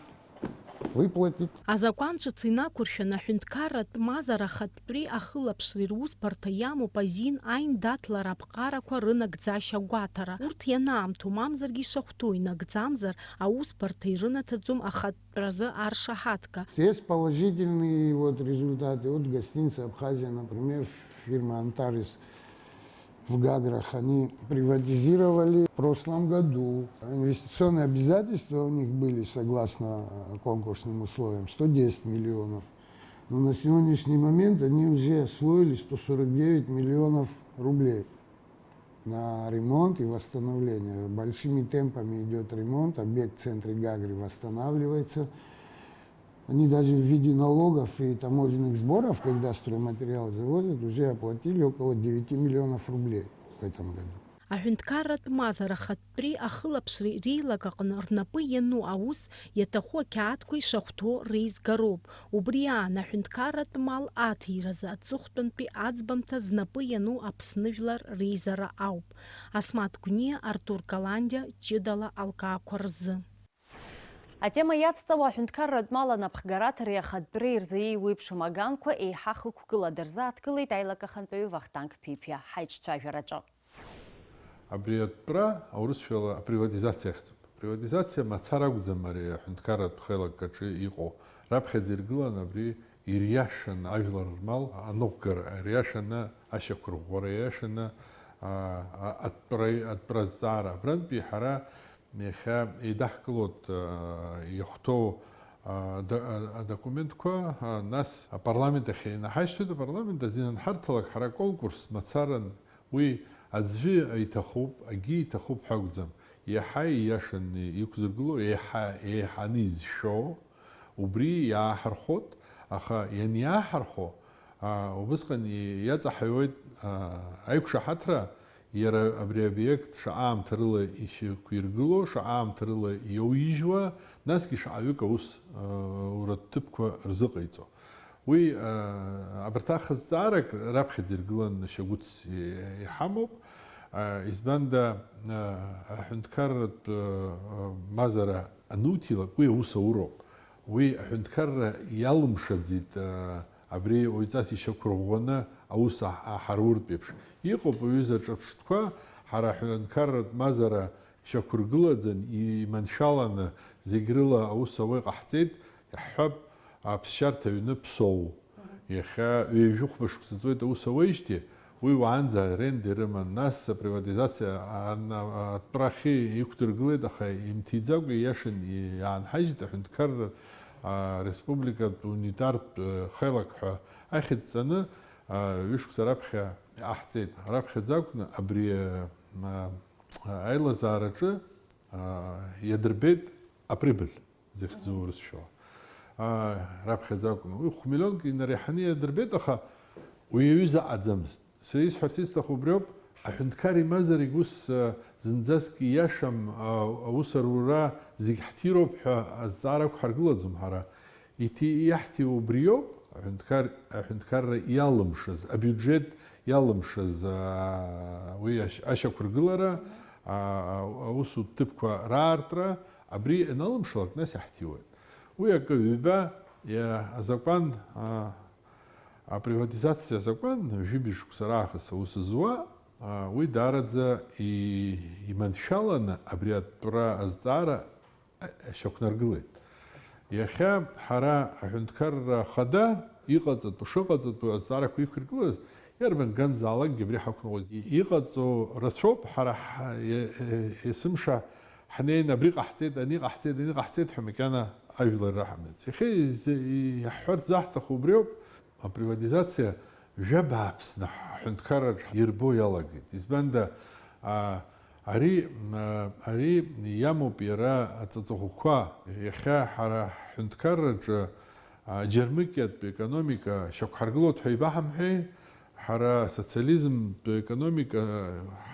выплатить. Азакәан ҿыц инақәыршәаны аҳәынҭқарратә мазара ахатәтәреи ахылаԥшреи русбарҭа иамоуп азин аиндаҭлара аԥҟарақәа рынагӡашьа гәаҭара. Урҭ ианаамҭоу, мамзаргьы ишахәҭоу инагӡамзар, аусбарҭа ирынаҭаӡом ахатәтәразы аршаҳаҭга. Есть положительные вот результаты. Вот гостиница «Абхазия», например, фирма «Антарес» в Гаграх, они приватизировали в прошлом году. Инвестиционные обязательства у них были, согласно, э, конкурсным условиям, сто десять миллионов. Но на сегодняшний момент они уже освоили сто сорок девять миллионов рублей на ремонт и восстановление. Большими темпами идёт ремонт, объект в центре Гагры восстанавливается. Они даже в виде налогов и таможенных сборов, когда стройматериал завозят, уже оплатили около девяти миллионов рублей в этом году. Аҳәынҭқарратә мазара ахатәтәреи ахылаԥшреи реилак аҟны рнапы иану аус иаҭаху ақьаадқәа ишахәҭоу реизгароуп. Убри аан, аҳәынҭқарратә мал аҭиразы аҵыхәтәантәи аӡбамҭа знапы иану Аԥсны жәлар реизара ауп. Асмаҭ Гәниа, Артур Каландиа, ҷыдала алкаақәа рзы. Атема иацҵауа аҳәынҭқарратә мал анапхгараҭареи ахатәреи рзы еиуеиԥшым аганқәа еиҳа хықәкыла дырзааҭгылеит аилак ахантәаҩы Вахтанг Ԥиԥиа ҳаиҿцәажәараҿы. Абри атәра аурысшәала априватизациа ахьӡуп. Априватизациа мацара акәӡам ари аҳәынҭқарратә хеилак аҿы иҟоу. Раԥхьаӡа иргылан абри ириашаны ажәлар рмал аныҟәгара, ириашаны ашьақәырӷәӷәара, ириашаны, а, а, атәра, атәра азҵаара. Абрантәи ҳара Иахьа еидаҳкылоит, а, иахәҭоу, а, да-, а, адокументқәа, а, нас апарламент ахь инаҳашьҭуеит, апарламент азин анҳарҭалак ҳара аконкурс мацаран, уи аӡәы иҭахуп, акгьы иҭахуп ҳәа акәӡам. Иаҳа ииашаны иқәзыргыло, еиҳа, еиҳаны изшәо, убри иааҳархәот, аха ианиааҳархәо, а, убысҟан и-, иаҵаҳаиуеит, а, аиқәшаҳаҭра, Иара абри аобиект шаҟа аамҭарыла ишьақәиргыло, шаҟа аамҭарыла иоуижьуа, насгьы шаҟаҩык аус, а, уратә ҭыԥқәа рзыҟаиҵо. Уи, а, абарҭ ахызҵаарак раԥхьаӡа иргылан шьагәыҭс и-, иҳамоуп. А, избанда, а, аҳәынҭқарратә, а, мазара ануҭилак, уи аус ауроуп. Уи аҳәынҭқарра иалымшаӡеит, а, абри уаҩҵас ишьақәырӷәӷәаны аус аҳ-, аҳаруртә еиԥш. Иҟоуп уҩыза ҿырԥштәқәа, ҳара аҳәынҭқарратә мазара шьақәыргылаӡан, и-, иманшәаланы зегь рыла аус ауа иҟаҳҵеит, иаҳҳәап, аԥсшьарҭа аҩны Ԥсоу. Иахьа ҩажәи хәба шықәса ҵуеит аус ауеижьҭеи, уи уаанӡа аренда ирыман, нас априватизациа ан-, атәра ахьы иқәдыргылеит, аха имҭиӡакәа ииашан иаанҳажьит аҳәынҭқарра, а, республикатә унитартә, э, хеилак ҳәа ахьӡ ҵаны, а, ҩышықәса раԥхьа иҟаҳҵеит. Раԥхьаӡа акәны абри, э, м, а, аилазаараҿы, а, иадырбеит априбыль. Зыхьӡу урысшәала. Аа, раԥхьаӡа акәын. Уи хә-миллионк инареиҳаны иадырбеит, аха уи аҩыза аӡамызт. Сара исҳәарц исҭаху убриоуп, аҳәынҭқар имазарагь ус, а, зынӡаск ииашам, а, аус арура зегь ҳҭироуп ҳәа азҵаара ақәҳаргылаӡом ҳара. Иҭи-, иаҳҭиуа убриоуп, аҳәынҭқар, аҳәынҭқарра иалымшаз, абиуџьет иалымшаз, а, уи ашь-, ашьақәыргылара, аусутә ҭыԥқәа раартра, абри ианалымшалак, нас иаҳҭиуеит. Уи акы ҩба, азакәан, априватизациа азакәан, жәибжь шықәса раахыс аус зуа, уи даараӡа иманшәаланы абри атәра азҵаара шьақәнаргылеит. Иахьа ҳара аҳәынҭқарра хада иҟаҵатәу, шыҟаҵатәу азҵаарақәа иқәиргылаз, иарбан ганзаалакгьы абри ҳақәныҟәоит. Иҟаҵоу рацәоуп, ҳара ҳа-, е-, е-, есымша ҳнеины абри ҟаҳҵеит, ани ҟаҳҵеит, ани ҟаҳҵеит ҳәа макьана ажәлар раҳамыц. Иахьа изы-, иаҳҳәарц заҳҭаху убриоуп, априватизациа жәа бааԥсны ҳҳәынҭқарраҿ ирбо иалагеит. Избанда, а, Ари, а, ари иамоуп иара аҵаҵӷәқәа. Иахьа ҳара ҳҳәынҭқарраҿы, а, аџьармыкьатә економика шьақәҳаргылоит ҳәа ибаҳамҳәеи? Ҳара асоциализмтә економика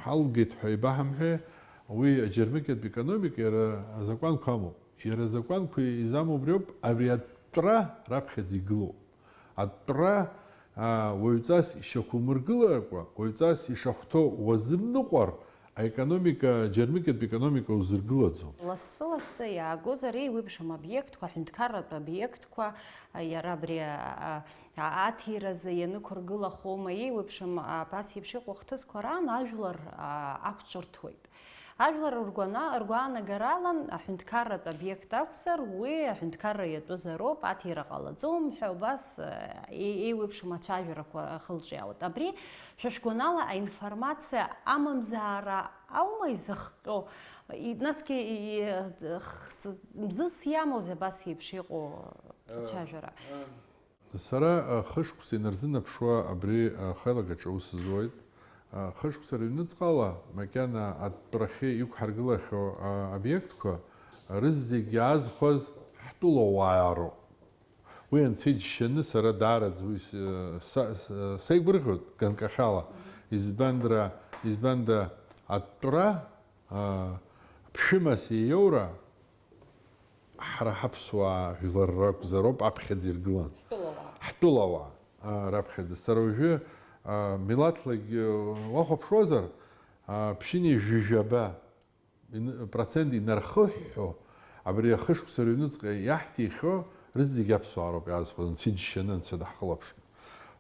ҳалгеит ҳәа ибаҳамҳәеи? Уи аџьармыкьатә економика иара азакәанқәа амоуп. Иара азакәанқәа изамоу убриоуп, абри атәра раԥхьаӡа игылоуп. Атәра, а, уаҩҵас ишьақәумыргыларакәа, уаҩҵас ишахәҭоу уазымныҟәар, аекономика, аџьармыкьатә економика узыргылаӡом. Лассы-лассы иаагозар еиуеиԥшым обиектқәа, аҳәынҭқарратә обиектқәа, а, иара абри, а, а, аҭиразы ианықәыргылахома, еиуеиԥшым, а, абас еиԥш иҟоу ахҭысқәа раан ажәлар, а, ақәҿырҭуеит. Ажәлар ргәана-, ргәаанагарала, аҳәынҭқарратә обиект акәзар, уи аҳәынҭқарра иатәызароуп, аҭира ҟалаӡом ҳәа убас, е-, еиуеиԥшым ацәажәарақәа ахылҿиаауеит. Абри, шәа шәгәанала, аинформациа амамзаара аума изыхҟьо? И-, насгьы и-, и-, х-, ц-, мзызс иамоузеи абас еиԥш иҟоу ацәажәара? Сара, а, хышықәса инарзынаԥшуа абри, а, ахеилак аҿы аус зуеит. А, хышықәса рыҩныҵҟала макьана атәарахьы иқәҳаргылахьоу, а, обиектқәа рызегьы аазхәаз ҳтәылауаа роуп. Уи анцәа иџьшьаны сара даараӡа уи с-, са-, с-, сеигәырӷьоит ганкахьала. Избандра, избанда атәра, а, ԥшәымас иеиоура, ҳара ҳаԥсуаа жәлар ракәзароуп аԥхьаӡа иргылан. Ҳтәылауаа. Ҳтәылауаа, а, раԥхьаӡа. Сара уажәы, а, милаҭлагьы уахәаԥшуазар, а, ԥшьыни жәижәаба ин-, процент инархыҳәҳәо, абри ахышықәса рыҩнуҵҟа иаҳҭихьоу рызегь аԥсуаа роуп иаазхәаз, анцәа иџьшьаны, анцәа даҳхылаԥшны.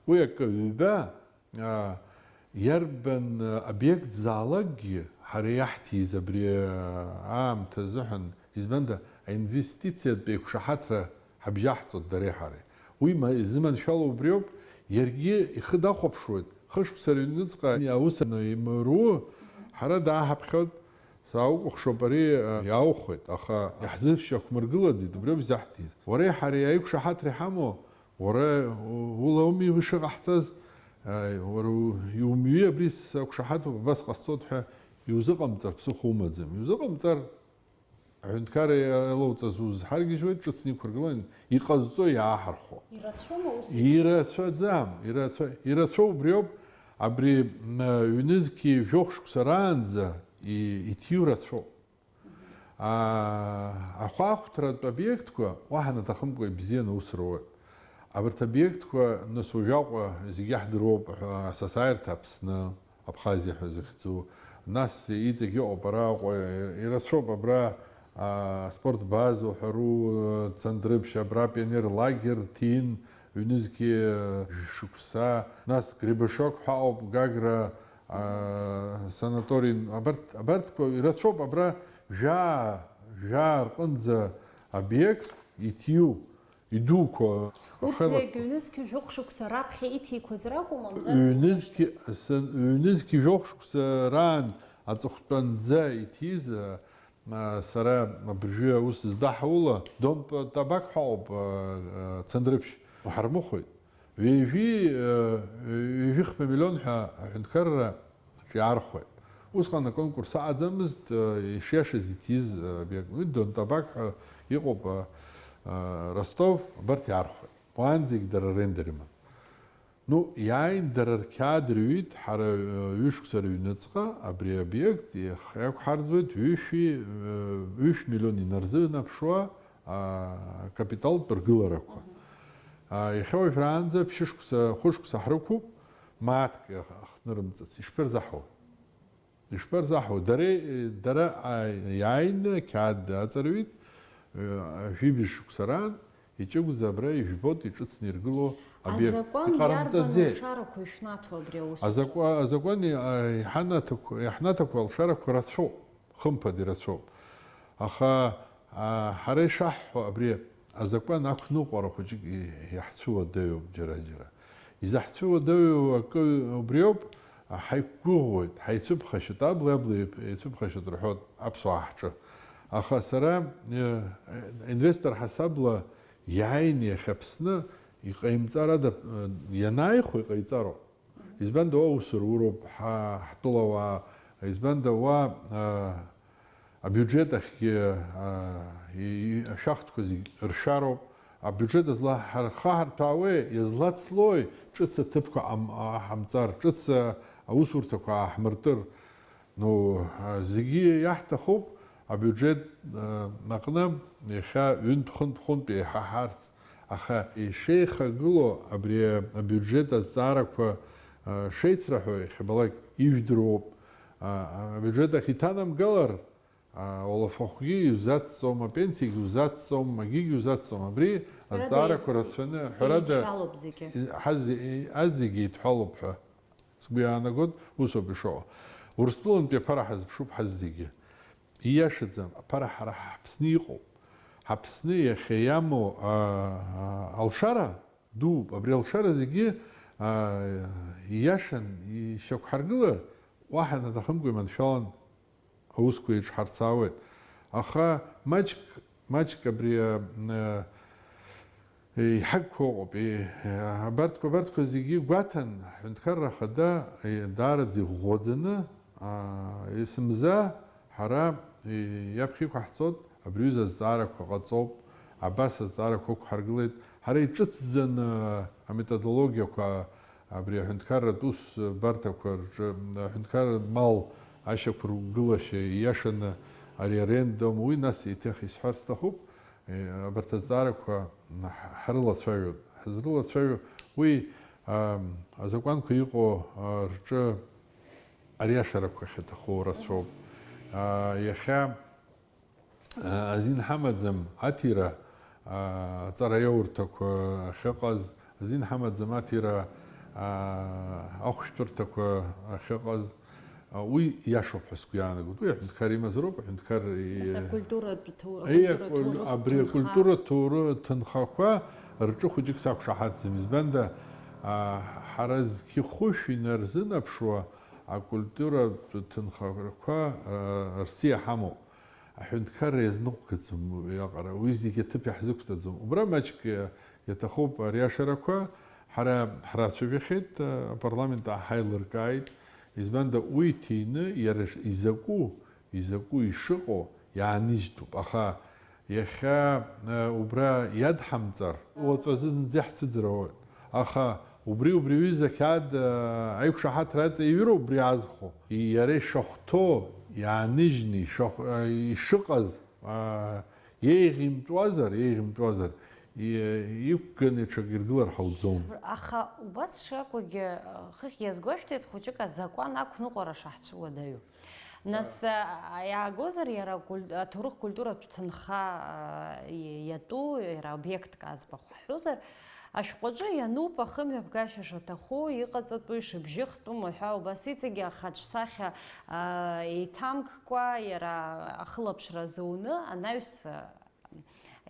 Уи акы ҩба, Аа, иарбан, а, обиект заалакгьы ҳара иаҳҭиз абри, а, аамҭа азыҳәан, избанда, аинвестициатә еиқәшаҳаҭра ҳабжьаҳҵоит дареи ҳареи. Уи ма-, изыманшәало убриоуп, иаргьы ихы дахәаԥшуеит, хышықәса рыҩныҵҟа аус анаимыру, ҳара дааҳаԥхьоит, саукәыхшоуп, ари, а, иааухуеит, аха иаҳзышьақәмыргылаӡеит, убриоуп изаҳҭиз. Уареи ҳареи аиқәшаҳаҭра иҳамоу, Уара улауми уи шыҟаҳҵаз? Ааи, уара у-, иумҩи абри сақәшаҳаҭуп, абас ҟасҵоит ҳәа иузыҟамҵар ԥсыхәа умаӡам. Иузыҟамҵар, аҳәынҭқарра иалоуҵаз узҳаргьежьуеит, ҿыцны иқәыргылан, иҟазҵо иааҳархәо. Ирацәоума ус еиԥш? Ирацәаӡам, ирацәа-, ирацәоу убриоуп, абри, м, ҩнызқьи жәохә шықәса раанӡа и-, иҭиу рацәоуп. Аа, ахәаахәҭратә обиектқәа уаҳа наҭахымкәа ибзианы аус руеит. Абарҭ обиектқәа, нас, уажәаҟа зегьы иаҳдыруоуп, ҳәа, асасааирҭа Аԥсны, Абхазиа ҳәа захьӡу, нас иҵегь ыҟоуп араҟа, ирацәоуп абра, аа, аспорт база уҳәару, Цандрыԥшь, абра пионер лагер ҭин, ҩнызқьи шықәса, нас Гребешок ҳәа ауп, Гагра, аа, санаторий, абарҭ, абарҭқәа ирацәоуп, абра жәаа, жәаа рҟынӡа обиект иҭиу, идуқәа. Урҭ ахеилак- зегь ҩнызқьи жәохә шықәса раԥхьа иҭиқәаз ракәу, мамзар? Ҩнызқьи, сан-, ҩнызқьи жәохә шықәса раан аҵыхәтәанӡа иҭиз, а, сара абыржәы аус здаҳаула, Дон П-, Табак ҳәа ауп, а, а, Цандрыԥшь. Уҳармыхәеит. Ҩажәи, э, ҩажәи хԥа миллион ҳәа аҳәынҭқарраҿы иаархәеит. Усҟан аконкурс аҟаӡамызт, э, ишиашаз иҭиз, э, обиект. Уи Дон Табак ҳәа иҟоуп, э, э, Ростов, абарҭ иаархәеит. Уаанӡагь дара аренда рыман. Ну, иааин дара рқьаад рҩит, ҳара, э, ҩышықәса рыҩныҵҟа абри аобиект иах-, иақәҳарӡуеит ҩышәи, э, ҩышә миллион инарзынаԥшуа, а, капиталтә ргыларақәа. А, иахьа уажәраанӡа ԥшьышықәса, хәышықәса ҳрықәуп, мааҭк ахҭнырымҵыц. Ишԥырзаҳуа? Ишԥарзаҳуа? Дареи, дара, а, иааины ақьаад аҵарҩит, э, жәибжь шықәса раан, иҷыгәӡа абра ижәбоит иҿыцны иргыло обиект. Азакәан иҟарымҵаӡеит. Иарбан алшарақәа ишәнаҭо абри аус аҿы? Азакәа-, азакәан и-, а, иҳанаҭақәа, иаҳнаҭақәо алшарақәа рацәоуп, хымԥада ирацәоуп. Аха, а, ҳара ишаҳҳәо, абри азакәан ақәныҟәара хәыҷык и-, иаҳцәыуадаҩуп џьара-џьара. Изаҳцәыуадаҩу акы убриоуп, ҳаиқәгәыӷуеит, ҳаицәыԥхашьоит, абла-абла еип-, еицәыԥхашьоит рҳәоит аԥсуаа ҳҿы. Аха сара, э, инвестор ҳасабла иааины иахьа Аԥсны иҟаимҵар ада, э, ианааихо иҟаиҵароуп. Избанда уа ус руроуп ҳа-, ҳтәылауаа, избанда уа, э, абиуџьет ахьгьы, а, и-, и-, ашәахтәқәа зегь ршәароуп. Абиуџьет азлаҳархаҳарҭәаауеи, иазлацлои ҿыц аҭыԥқәа ам-, ааҳамҵар, ҿыц, а, аусурҭақәа ааҳмыртыр? Ну, а, зегьы иаҳҭахуп абиуџьет, а, аҟны иахьа ҩынтә-хынтә-хәынтә еиҳаҳарц. Аха ишеихагылоу абри абиуџьет азҵаарақәа, а, шеицраҳәо иахьабалак ижәдыруоуп. А, абиуџьет ахь иҭанамгалар, а, уалафахәгьы иузацҵом, апенсиагьы иузацҵом, акгьы иузацҵом. Абри ҳәарада, азҵаарақәа рацәаны, ҳәарада, еидҳәалоуп зегьы. Ҳаз-, ҳазегьы еидҳәалоуп ҳәа сгәы иаанагоит, усоуп ишыҟоу. Урыстәылантәи аԥара ҳазԥшуп ҳаззегьы. Ииашаӡам, аԥара ҳара ҳаԥсны иҟоуп. Ҳаԥсны иахьа иамоу, а, а, алшара дууп. Абри алшара зегьы, а, ииашан ишьақәҳаргылар, уаҳа наҭахымкәа иманшәалан аусқәа еиҿҳарцаауеит. Аха маҷк, маҷк абри, а, а, иҳагқәа ыҟоуп. И, а, абарҭқәа, абарҭқәа зегьы гәаҭан, аҳәынҭқарра ахада, и, даараӡа иӷәӷәаӡаны, а, есымза ҳара, и, иаԥхьа иқәаҳҵоит, абри аҩыза азҵаарақәа ҟаҵоуп, абас азҵаарақәа ықәҳаргылеит. Ҳара иҿыцӡаны аметодологиақәа абри аҳәынҭқарратә усбарҭақәа рҿы, аҳәынҭқарратә мал ашьақәыргылашьа ииашаны ари арендом, уи нас еиҭах исҳәар сҭахуп, е, абарҭ азҵаарақәа ҳ-, ҳрылацәажәоит. Ҳазрылацәажәо уи, ам, азакәанқәа иҟоу, а, рҿы ариашарақәа ахьаҭаху рацәоуп. А, иахьа азин ҳамаӡам аҭира, аа, аҵараиаурҭақәа ахьыҟаз, азин ҳамаӡам аҭира, аа, ахәшәтәырҭақәа ахьыҟаз, а, уи иашоуп ҳәа сгәы иаанагоит. Уи аҳәынҭқар имазароуп, аҳәынҭқар и-, Нас акультуратә ҭоу-, еи, акультуратә акуль-, ҭоурых абри ҭынха. Акультуратә ҭоуры-, ҭынхақәа рҿы хәыҷык сақәшаҳаҭӡам. Избанда, аа, ҳара зқьы хәышә инарзынаԥшуа акультуратә ҭынхақәа, аа, рсиа ҳамоуп. Аҳәынҭқарра иазныҟәгаӡом уи аҟара, уи зегьы аҭыԥ иаҳзықәҵаӡом. Убра маҷк иаҭахуп ариашарақәа, ҳара ҳрацәажәахьеит, апарламент ааҳаилыркааит, избанда уи иҭины иара изакәу, изакәу ишыҟоу иааныжьтәуп, аха иахьа, убра иадҳамҵар, уаҵәазы зынӡа иаҳцәыӡыр ауеит. Аха убри, убри аҩыза ақьаад, а, аиқәшаҳаҭра аҵаиҩыроуп убри аазхәо. Иара ишахәҭоу, иааныжьны ишахә-, а, ишыҟаз, а, еиӷьымтәуазар, еиӷьымтәуазар, и-, иқәганы ҽак иргылар ҳауӡом. Аха убас шакәгьы, хыхь иазгәашәҭеит, хәыҷык азакәан ақәныҟәара шаҳцәуадаҩу. Нас, а, иаагозар иара акуль-, аҭоурых-культуратә ҭынха, а, и-, иатәу, иара обиектк аӡбахә ҳҳәозар, ашәҟәаҿы иануп ахымҩаԥгашьа шаҭаху, иҟаҵатәу, ишыбжьыхтәым, уҳәа убас иҵегьы ахаҿсахьа, а, еиҭамккәа, иара ахылаԥшра азуны анаҩс, а,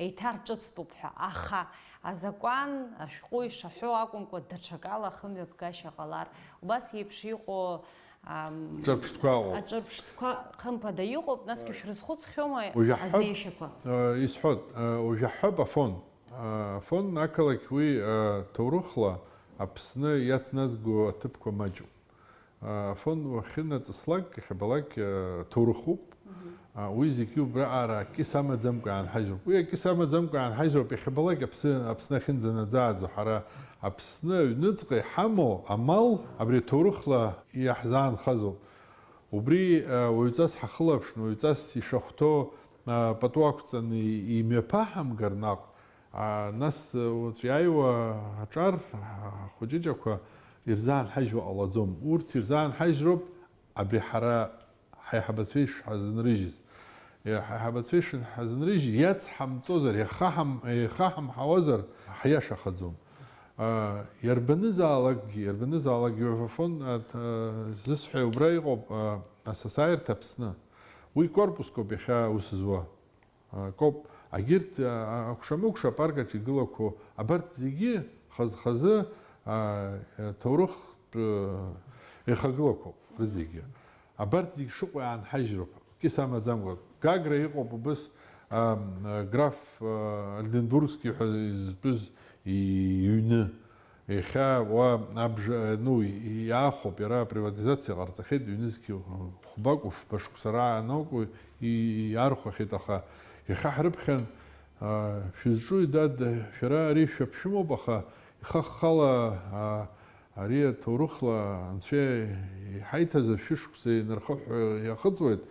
еиҭарҿыцтәуп ҳәа. Аха азакәан ашәҟәы ишаҳәо акәымкәа, даҽакала ахымҩаԥгашьа ҟалар, убас еиԥш иҟоу, ам, Ҿырԥштәқәа ыҟоуп. Аҿырԥштәқәа хымԥада иҟоуп, насгьы шәрызхәыцхьоума Уажәы ҳҳәап, азнеишьақәа? Э, исҳәот, э, уажәы ҳҳәап, Афон. Э, Афон ақалақь уи, э, ҭоурыхла Аԥсны иацназго аҭыԥқәа маҷуп. Афон уахьынаҵыслак, иахьабалак, э, ҭоурыхуп. Мгм. А, уи зегьы убраҟара акгьы самаӡамкәа иаанҳажьроуп. Уи акгьы самаӡамкәа иаанҳажьроуп, иахьабалак Аԥсы-, Аԥсны ахьынӡанаӡааӡо, ҳара Аԥсны аҩныҵҟа иҳамоу амал абри аҭоурыхла иаҳзаанхазоуп. Убри, э, уаҩҵас ҳахылаԥшны, уаҩҵас ишахәҭоу, э, пату ақәҵаны имҩаԥаҳамгар наҟ, А, нас, уаҵә иааиуа аҿар, а, хәыҷыҷақәа ирзаанҳажьуа ҟалаӡом. Урҭ ирзаанҳажьроуп абри ҳара ҳаиҳабацәа ишҳазынрыжьыз. Ҳаиҳабацәа ишҳазынрыжьыз, иацҳамҵозар, иахаҳам-, иахаҳамҳауазар, ҳиашахаӡом. Иарбанызаалакгьы, иарбанызаалакгьы, Вафон, зысҳәеи убра иҟоуп, асасааирҭа Аԥсны. Уи корпуск ауп иахьа аус зуа. Акоуп, агьырҭ, а, акәша-мыкәша апарк аҿы игылақәоу абарҭ зегьы хаз-хазы, а, ҭоурыхтә, э, еихагылақәоуп рызегьы. Абарҭ зегь шыҟоу иаанҳажьроуп, кьыс амаӡамкәа. Гагра иҟоуп убыс, а, м, граф, а, Ольденбургски ҳәа изтәыз иҩны. Иахьа уа абжа, ну, иаахәоуп, иара априватизациа ҟарҵахьеит, ҩнызқьи хәбакәу фба шықәса раан ауп уи иаархәахьеит, аха иахьа ҳрыԥхьан, а, шәызҿуи, дад, шәара ари шәаԥшәымоуп, аха ихаххала, а, ари аҭоурыхла анцәа иҳаиҭаз ашәышықәса инархыҳәҳәо иахыҵуеит,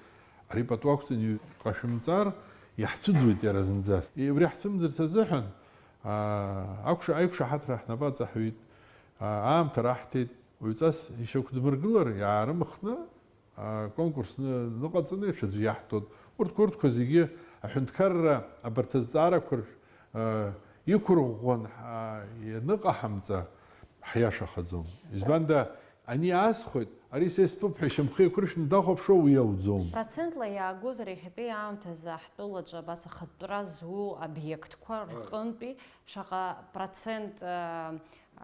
ари пату ақәҵаны иҟашәымҵар, иаҳцәыӡуеит иара зынӡас. Убри ҳцәымӡырц азыҳәан, аа, акәша-, аиқәшаҳаҭра ҳнапы аҵаҳәит, аа, аамҭа раҳҭеит, уаҩҵас ишьақәдмыргылар, иаарымхны, аа, конкурс ны-, ныҟаҵаны ҽаӡәы иаҳҭоит. Урҭқәа, урҭқәа зегьы аҳәынҭқарра абарҭ азҵаарақәа рҿ, аа, иқәырӷәӷәан, ҳа-, ианыҟаҳамҵа, ҳиашахаӡом. Избанда, ани аасхәеит, ари са истәуп ҳәа ишьамхы еиқәыршәны дахәаԥшуа уи иауӡом. Процентла иаагозар, иахьатәи аамҭазы ҳтәылаҿы абас ахатәра зу обиектқәа рҟынтәи шаҟа процент, а,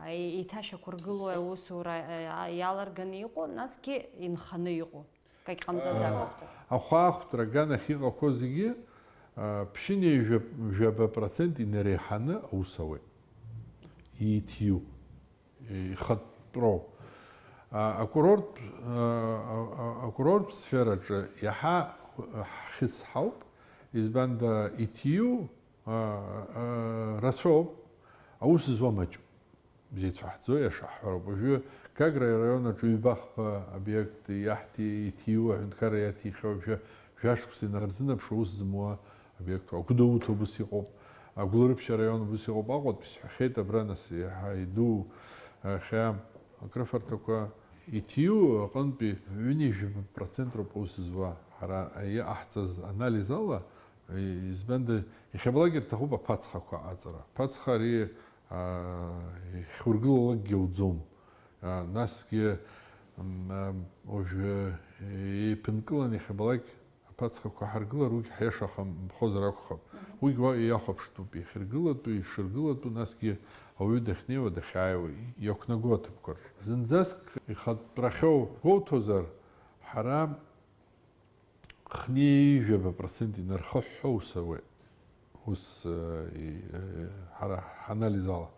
еиҭашьақәыргылоу аусура, а, иаларганы иҟоу, насгьы инханы иҟоу, акагь ҟамҵаӡакәа? Ахәаахәҭра аганахь иҟақәоу зегьы, а, ԥшьынҩажәа-, жәаба процент инареиҳаны аус ауеит. Ииҭиу, ихатәроу. А, акурорттә, а, а, а, акурорттә сфераҿы иаҳа ҳхьыӡ ҳауп, избанда иҭиу, а, а, рацәоуп, аус зуа маҷуп. Бзиа цәаҳӡоу, иаша ҳҳәароуп. Уажәы Гагра араион аҿы ҩба-хԥа обиект иаҳҭи-, иҭиу, аҳәынҭқарра иаҭихьоу, жәа-, жәашықәса инарзынаԥшуа аус зымуа обиектқәа. Агәдоуҭа убыс иҟоуп, Агәларыԥшь араион убыс иҟоуп. Аҟәатәи сҳәахьеит, абра нас иаҳа иду, иахьа акрыфарҭақәа иҭиу аҟынтәи ҩынҩажәа процент роуп аус зуа. Ҳара иҟаҳҵаз анализ ала, избанда, иахьабалак ирҭахуп аԥацхақәа аҵара. Аԥацха ари, аа, ихьургылалакгьы ауӡом. Аа, насгьы, м, аа, уажәы еиԥынкылан иахьабалак аԥацхақәа ҳаргылар, уигь ҳиашахамхозар акәхап. Уигь уа иахәаԥштәуп, иахьыргылатәу, ишыргылатәу, насгьы ауаҩы дахьнеиуа, дахьааиуа, иақәнаго аҭыԥқәа рҿы. Зынӡаск ихатәрахьоу гәоуҭозар, ҳара хынҩажәаба процент инархыҳәҳәо ус ауеит. Ус, э, и-, э, ҳара ҳанализ ала.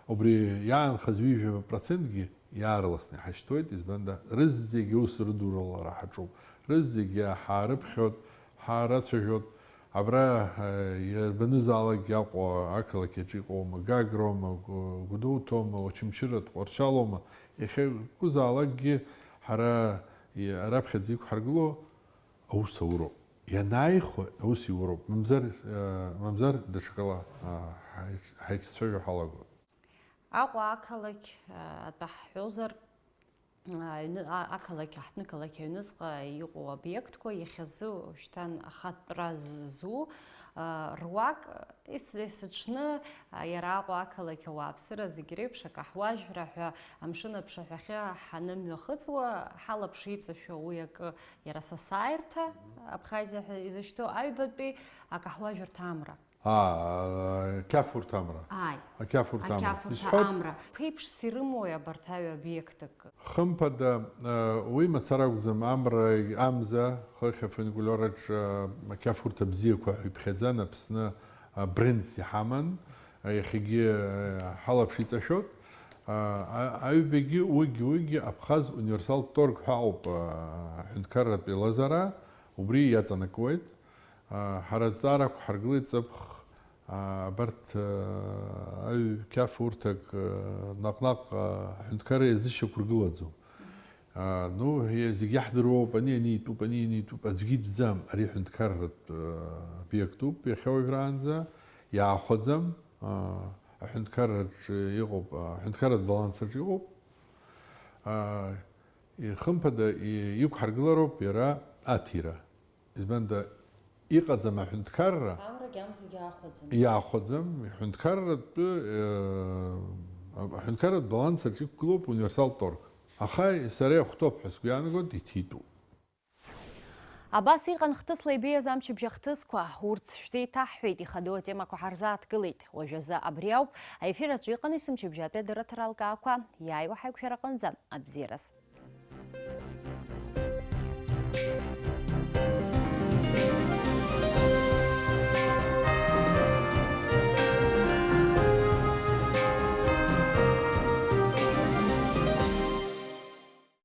Убри иаанхаз ҩажәаба процентгьы иаарласны иҳашьҭуеит, избанда, рызегьы ус рыдуралара ҳаҿуп. Рызегьы ҳаарыԥхьоит, ҳаарацәажәоит. Абра, э, иарбанызаалакгьы Аҟәа ақалақь аҿы иҟоума, Гагроума, Гәы-, Гәдоуҭоума, Очамчыратә Тҟәарчалоума, иахьакәызаалакгьы ҳара, и-, раԥхьаӡа иқәҳаргыло аус ауроуп. Ианааихо аус иуроуп. Мамзар, э, мамзар даҽакала, э, ҳаиҿ-, ҳаиццәажәо ҳалагоит. Аҟәа ақалақь, э, атәы ҳҳәозар, э, аҩны-, а-, ақалақь, аҳҭнықалақь аҩныҵҟа иҟоу обиектқәа иахьазы уажәшьҭан ахатәра з-, зу, э, руак ес-, есыҽны, э, иара Аҟәа ақалақь ауааԥсыра зегь реиԥш акаҳуажәра ҳәа амшын аԥшаҳәахьы ҳанымҩахыҵуа, ҳалаԥш иҵашәо уи акы Иара асасааирҭа, Абхазиа ҳәа изышьҭоу аҩбатәи акаҳуажәырҭа амра. Аа, ақьафурҭа амра. Ааи. Ақьафурҭа амра. Ақьафурҭа Исҳәап. Амра. Ԥеиԥшс ирымои абарҭ аҩ обиектқәа? Хымԥада, уи мацара акәӡам, амра, амза, хыхь афуникулиораҿ ақьафурҭа бзиақәа ҳәа иԥхьаӡан, Аԥсны брендс иҳаман, иахьагьы ҳалаԥш иҵашәоит. А, а, аҩбагьы, уигь, уигь Абхаз универсалтә торг ҳәа ауп, а, аҳәынҭқарратә еилазаара, убри иаҵанакуеит. А, ҳара азҵаара ақәҳаргылеит ҵыԥх, а, абарҭ, а, аҩ-, қьаф урҭак, а, наҟ-наҟ, а, аҳәынҭқарра иазышьақәыргылаӡом. А, ну, е-, зегь иаҳдыруоуп, ани, ани итәуп, ани, ани итәуп, аӡәгьы итәӡам, ари ҳәынҭқарратә, а, обиектуп, иахьа уажәраанӡа иаахәаӡам. Аа, аҳәынҭқарраҿы иҟоуп, аҳәынҭқарратә баланс аҿы иҟоуп. Аа, ихымԥада, и-, иқәҳаргылароуп иара, Аҭира. Избанда, иҟаӡам аҳәынҭқарра. Амрагь амзагь аахәаӡам. Иаахәаӡам, иҳәынҭқарратәы, э, аҳәынҭқарратә баланс аҿы иқәгылоуп универсалтә торг. Аха сара иахәҭоуп ҳәа сгәы иаанагоит, иҭитәуп. Абас иҟан хҭысла ибеиаз амчыбжь ахҭысқәа. Урҭ шәзеиҭаҳҳәеит ихадоу атемақәа ҳарзааҭгылеит. Уажәазы абри ауп аефир аҿы иҟан есымчыбжьатәи адырраҭара алкаақәа. Иааиуа ҳаиқәшәара аҟынӡа абзиараз.